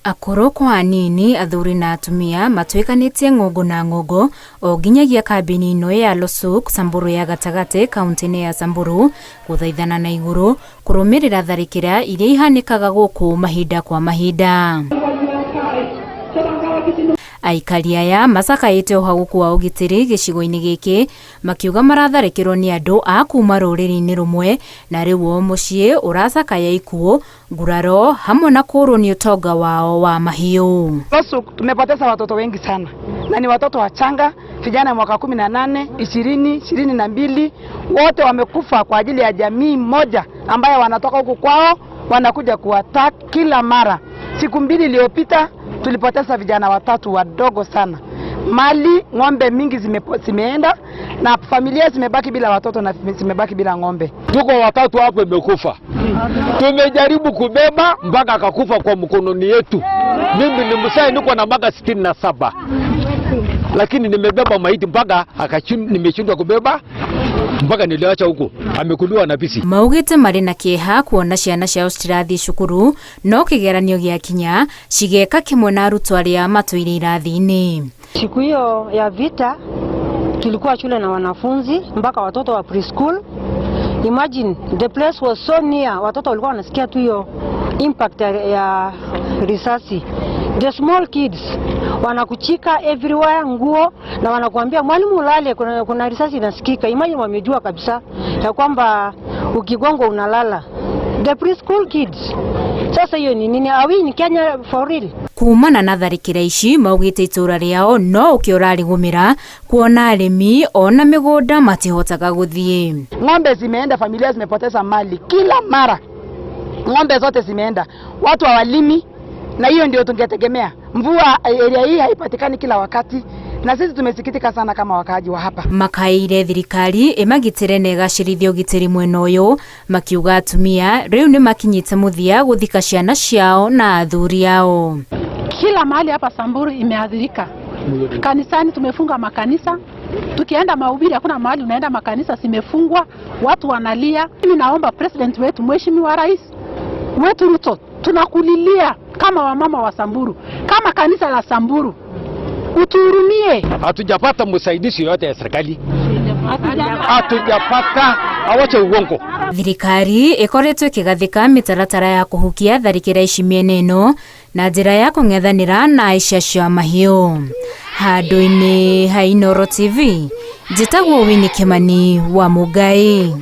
Akũrũ kwa anini, athuri na atumia matuĩkanĩtie ng'ongo na ng'ongo o nginyagia kambĩ-inĩ ĩno ya Losuk, Samburu ya gatagatĩ kaunti-inĩ ya Samburu gũthaithana na igũrũ kũrũmĩrĩra tharĩkĩra iria ihanĩkaga gũkũ mahinda kwa mahinda. Aikari aya macakaĩte ũhagũku wa ũgitĩri gĩcigo-inĩ gĩkĩ makiuga maratharĩkĩrwo nĩ andũ a kuma rũrĩrĩ-inĩ rũmwe na rĩu o mũciĩ ũracakaya ikuũ, nguraro hamwe na kũrwo nĩ ũtonga wao wa mahiũ. Losuk tumepoteza watoto wengi sana na ni watoto wachanga, vijana mwaka 18, 20, 22, wote wamekufa kwa ajili ya jamii moja ambayo wanatoka huku kwao wanakuja kuattack kila mara. Siku 2 iliyopita tulipoteza vijana watatu wadogo sana. Mali, ng'ombe mingi zimeenda na familia zimebaki bila watoto na zimebaki bila ng'ombe. Tuko watatu hapo imekufa. Tumejaribu kubeba mpaka akakufa kwa mkononi yetu. Mimi ni msai, niko na miaka 67. Lakini nimebeba maiti mpaka nimeshindwa kubeba mpaka niliacha huko. Amekuliwa na bisi. Maugite marĩ na kĩeha kuona ciana ciao citirathiĩ cukuru no kĩgeranio gĩakinya cigeka kĩmwe na arutwo arĩa matũire irathi-inĩ. Siku hiyo ya vita tulikuwa shule na wanafunzi mpaka watoto wa preschool. Imagine the place was so near, watoto walikuwa wanasikia tu hiyo impact ya risasi. The small kids wanakuchika everywhere nguo na wanakuambia mwalimu ulale, kuna risasi inasikika. Imagine wamejua kabisa ya kwamba ukigongwa unalala. The preschool kids. Sasa hiyo ni nini? Are we in Kenya for real? Kumana na tharĩkĩra ici maugĩte itũra rĩao no ũkĩ ũrarĩgũmĩra kuona arĩmi ona mĩgũnda matihotaga gũthiĩ. Ng'ombe zimeenda, familia zimepoteza mali kila mara. Ng'ombe zote zimeenda, watu hawalimi, na hiyo ndio tungetegemea. Mvua area hii haipatikani kila wakati, na sisi tumesikitika sana kama wakaaji wa hapa. Makaĩire thirikari ĩmagitĩre na ĩgacĩrithie ũgitĩri mwena ũyũ, makiuga atumia rĩu nĩ makinyĩte mũthia gũthika ciana ciao na athuri ao. Kila mahali hapa Samburu imeathirika. Kanisani tumefunga makanisa, tukienda mahubiri hakuna mahali unaenda, makanisa zimefungwa, watu wanalia. Mimi naomba president wetu, mheshimiwa rais wetu Ruto, tunakulilia kama wamama wa Samburu, kama kanisa la Samburu, utuhurumie. Hatujapata msaidizi yoyote ya serikali, hatujapata, awache uongo. Thirikari ĩkoretwo ĩkĩgathĩka mĩtaratara ya kũhukia tharĩkĩra ici mĩena ĩno na njĩra ya kũng'ethanĩra na aici acio a mahiũ. Handũ-inĩ ha Inooro TV, njĩtagwo Winnie Kimani wa Mũngai.